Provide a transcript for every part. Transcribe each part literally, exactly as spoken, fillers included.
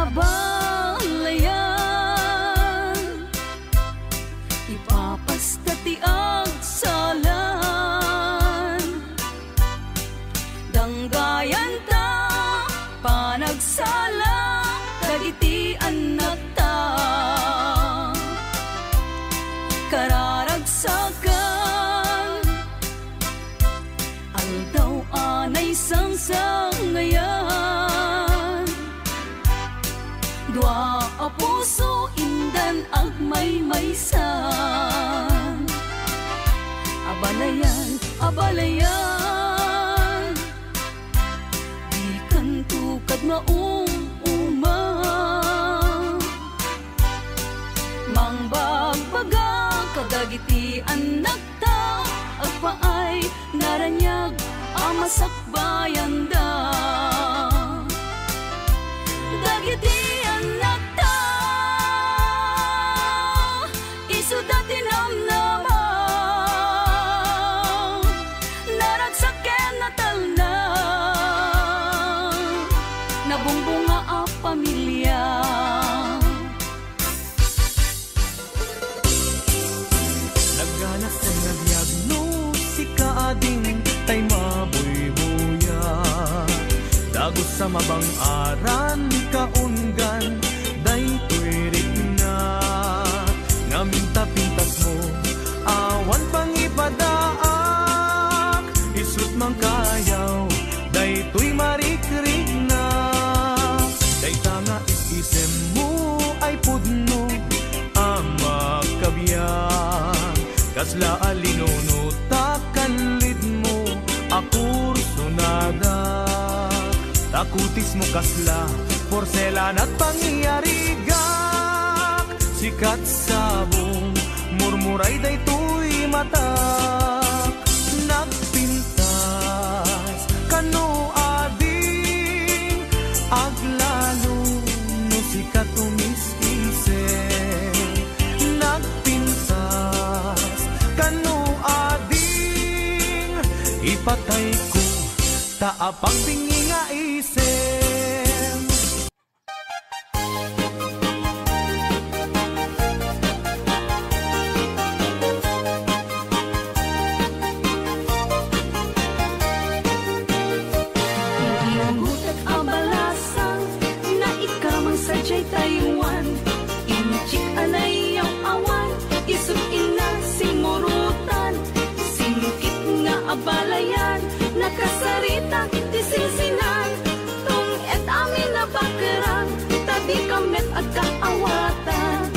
Abalayan, ipapasta ti agsalan. Danggayanta, panagsala, dagiti annakta. Kararagsakan, aldaw a naisangsangayan. Dua a puso indan agmaymaysan. Abalayan, abalayan, dikanto kad maum-uma. Mangbagbaga kadagiti annakta, agpaay naraniag a masakbayanda. Dagiti annakta, isuda ti namnama, naragsak ken natalna, nabungbunga a pamilia. Nagganas ken nabiag no sika ading tay mabuybuya. Dagus a mabang-aran kaunggan daytoy rikna. Ngem ta pintasmo, awan pangipadaak, isut' mangkayaw daytoy marikrikna. Dayta nga is-isemmo ay pudno a makabiag. Kasla a linunot a kanlidmo a kursonadak. Ta kutismo kasla porselan a pangyarigak. Sikat sabong, murmuray daytoy matak. Nagpintas kano ading aglalo no sika tumis-isem. Nagpintas kano ading ipatayko ta apagbingi nga isem. Nagutek a balasang, naikamang sadiay Taiwan. Inchik a nayaw-awan, isut' inna simmurutan. Singkit nga abalayan, nakasarita ti sinsinan. Tunged amin a bakerang, ta dika met agkaawatan.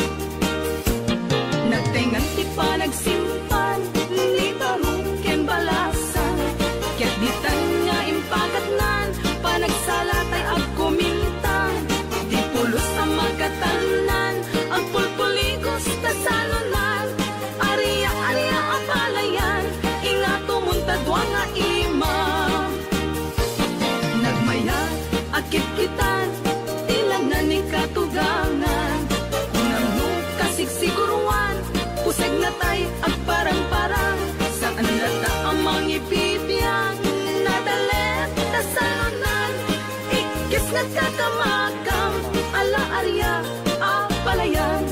Nagtengan ti panagsimpan ni Barong ken Balasang, ket ditan nga impakatnan, panagsala tay agkumintan. Di pulos a makatangnan, agpulpulikos ta sanonan. Aria, aria a palayan, ingatumon ta dua nga imam. Nagmayat a kitkitan ti langna ni katugangan. Kunam no kasigsigurwan, pusegna tay agparangparang. Saan latta a mangibibiag, nadalem ta sanonan. Ikkis nga kakamakam, ala aria a palayan.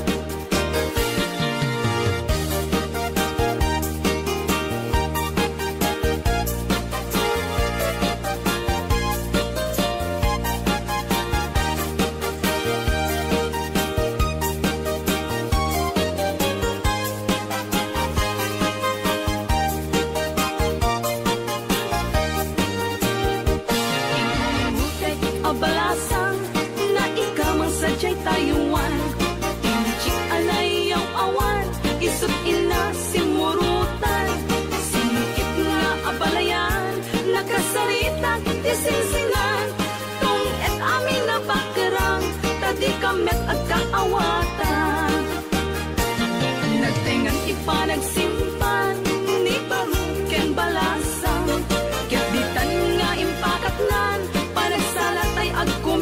Inutek a balasang, naikamang sadiay Taiwan. Inchik a nayaw-awan, isut' inna simmurutan. Singkit nga abalayan, nakasarita ti sinsinan. Tunged amin a bakerang, ta dika met agkaawatan. Nagtengan ti panagsimpan ni Barong ken Balasang, ket ditan nga impakatnan, panagsala tay agkumintan.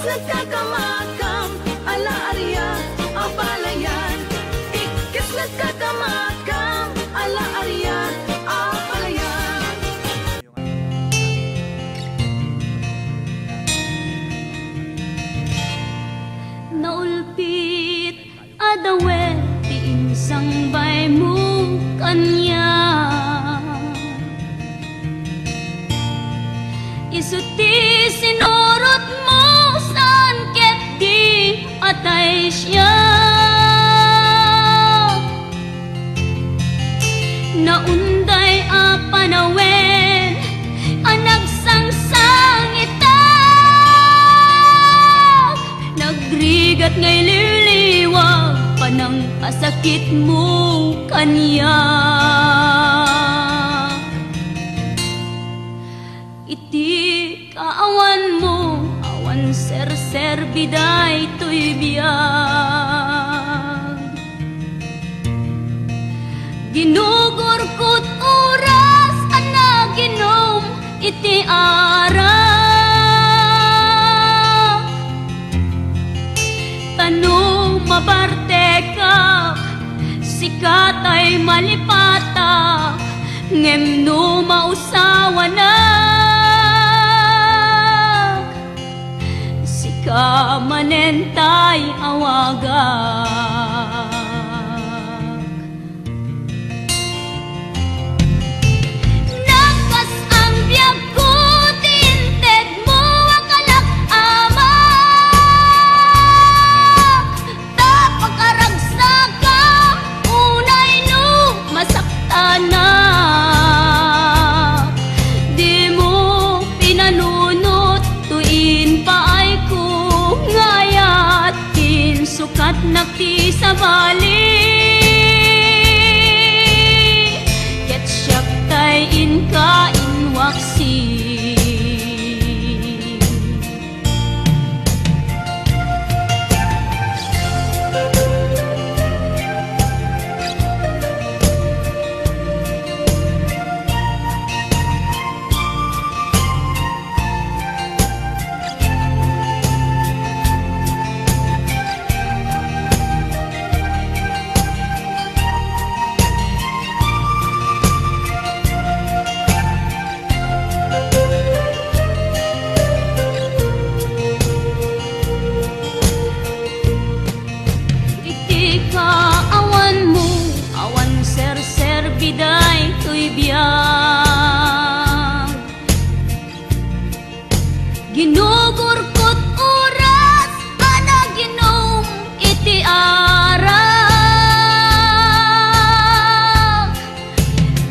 Nagkakamakam, ala aria, abalayan. Ikkis nagkakamakam, ala aria, abalayan. Naulpit a dawen ti insangbaymo kaniak. Isu ti sinurotmo saan ket di atay siak. Naunday a panawen a nagsangsangitak, nagrigat nga iliwliwag panangpasakitmo kaniak. Iti kaawanmo, awan serserbi daytoy biag. Ginugurkot oras a naginom iti arak. Ta no mabartekak, sika tay malipatak, ngem no mausawanak, sika manen tay awagak. Nagkas-ang biagko ti intedmo a kalak, Ama. Ta pakaragsakam unay no masaktanak. Dimo pinanunot toy impaayko nga ayat, insukatnak ti sabali. Ket siak tay inka inwaksi. Iti kaawanmo, awan serserbi daytoy biag. Ginugurkot oras a naginom iti arak.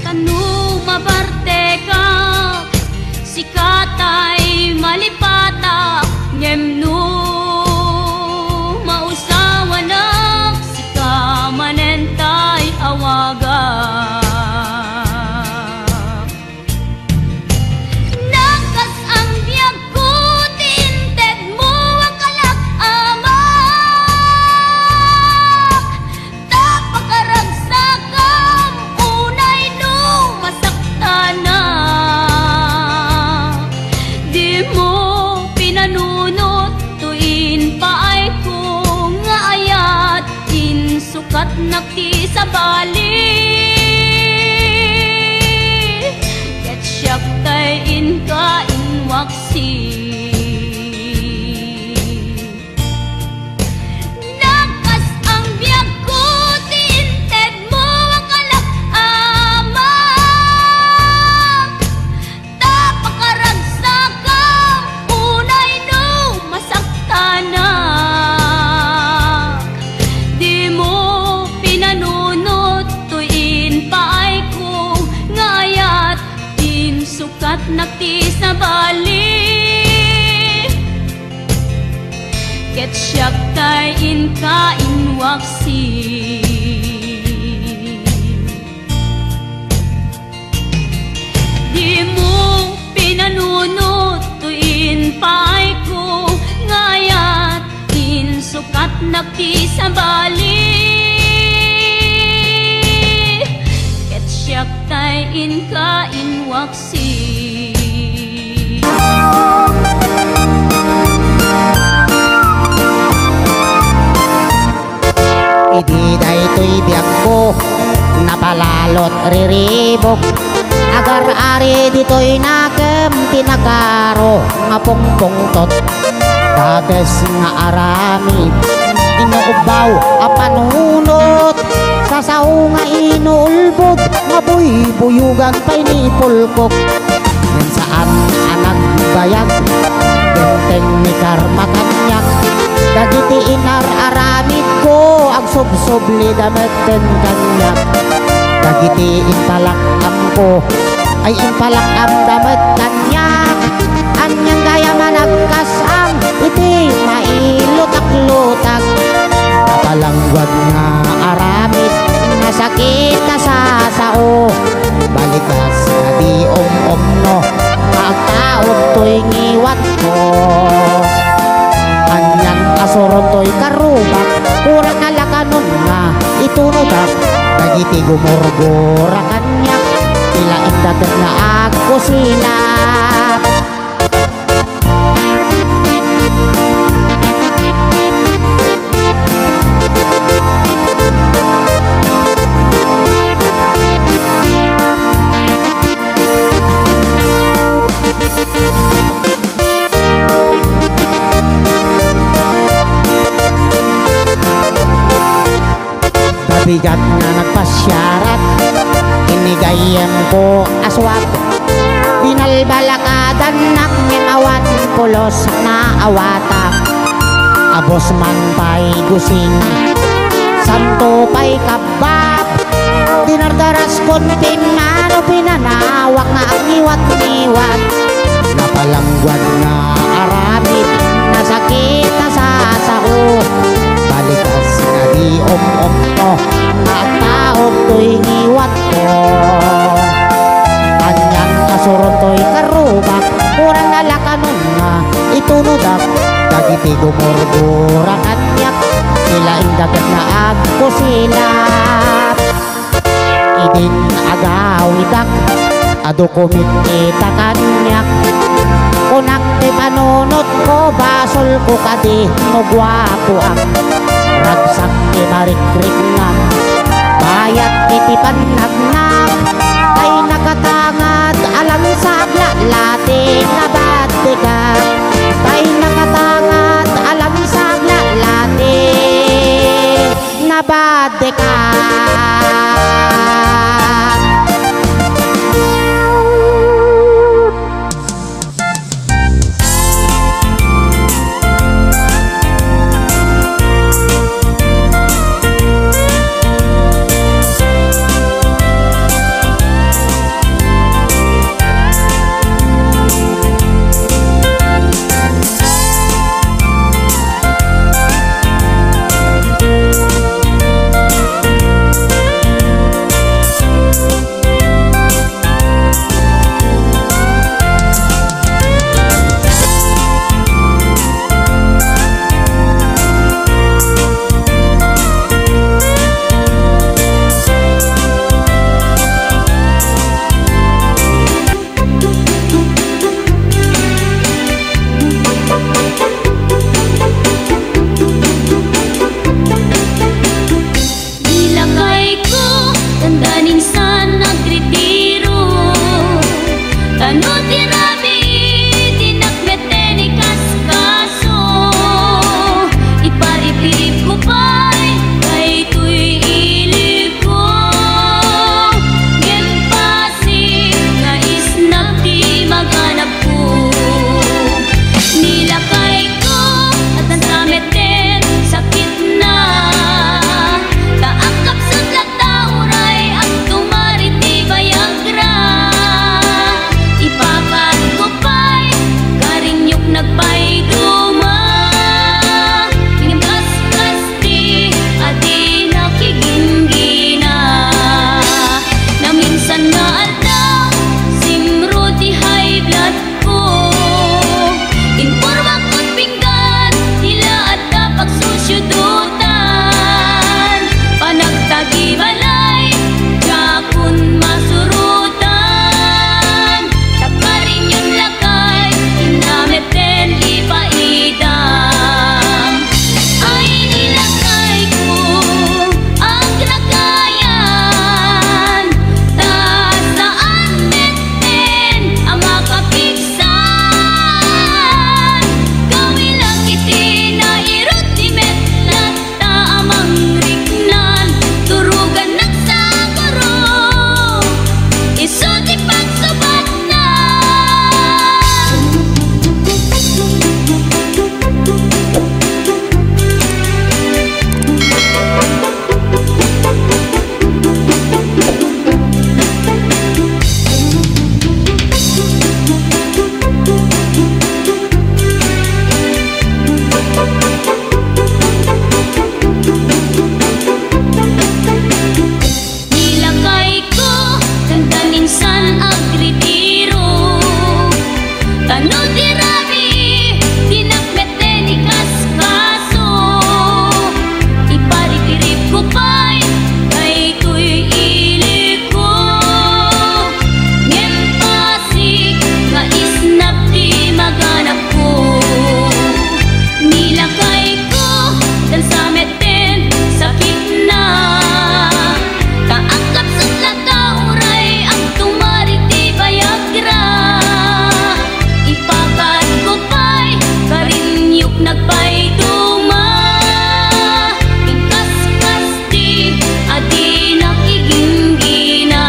Ta no mabartekak, sika tay malipatak, ngem no mausawanak, sika manen tay awagak. Nagkas-ang biagko ti intedmo a kalak, Ama. Ta pakaragsakam unay no masaktanak. Dimo pinanunot toy impaayko nga ayat, insukatnak ti sabali. Ket siak tay inka inwaksi. Nagkas-ang biagko ti intedmo a kalak, Ama. Ta pakaragsakam unay no masaktanak. Dimo pinanunot toy impaayko nga ayat, insukatnak ti sabali. Ket siak tay inka inwaksi. Dimo pinanunot toy impaayko nga ayat, insukatnak ti sabali. Ket siak tay inka inwaksi. Lot riribok, agar-ari ditoy nakem ti nakaro nga pungpungtot. Dades nga aramid, inuubbaw a panunot, sasao nga inuulbod, nga buybuyugan pay ni pulkok. Ngem saan a nagbayag, dimteng ni karma kaniak. Dagiti inar-aramidko, agsubsublida met ken kaniak. Dagiti impalak-amko, ay impalak-amda met kaniak. Anian gayam a nagkas-am iti mailutak-lutak. Napalangguad nga aramid, nasakit a sasao. Balikas nga di um-umno, nga agtaud toy ngiwatko. Anian a suron toy karrubak, kurang a lakanon nga itunodak. Dagiti gumurgura kaniak, ti laeng daket nga agkusilap. Nabigat nga nagpasiarat, inigayyemko a suak. Binalbalakadannak ngem awan pulos nga awatak. Abus man pay gusing, santo pay kabbab. Dinardaraskon pimmano, pinanawak nga agniwat-niwat. Napalangguad nga aramid, nasakit a sasao. Balikas nga di um-umno, nga agtaud toy ngiwatko. Anian a suron toy karrubak, kurang a lakanon nga itunodak. Dagiti gumurgura kaniak, ti laeng daket nga agkusilap. Idin agawidak, adu kumit ita kaniak. Kunak ti panunotko, basolko kadi no guapoak. Ragsak ti marikrikngan, bayat iti pannagnak. Tay nakatangad a lansag lalati, nabaddekak. Tay nakatangad a lansag lalati, nabaddekak. Nagpaituma, inkaskas ti adinak iginggina.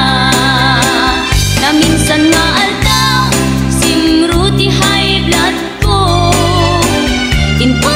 Naminsan nga aldaw, simro ti high blood ko. Inko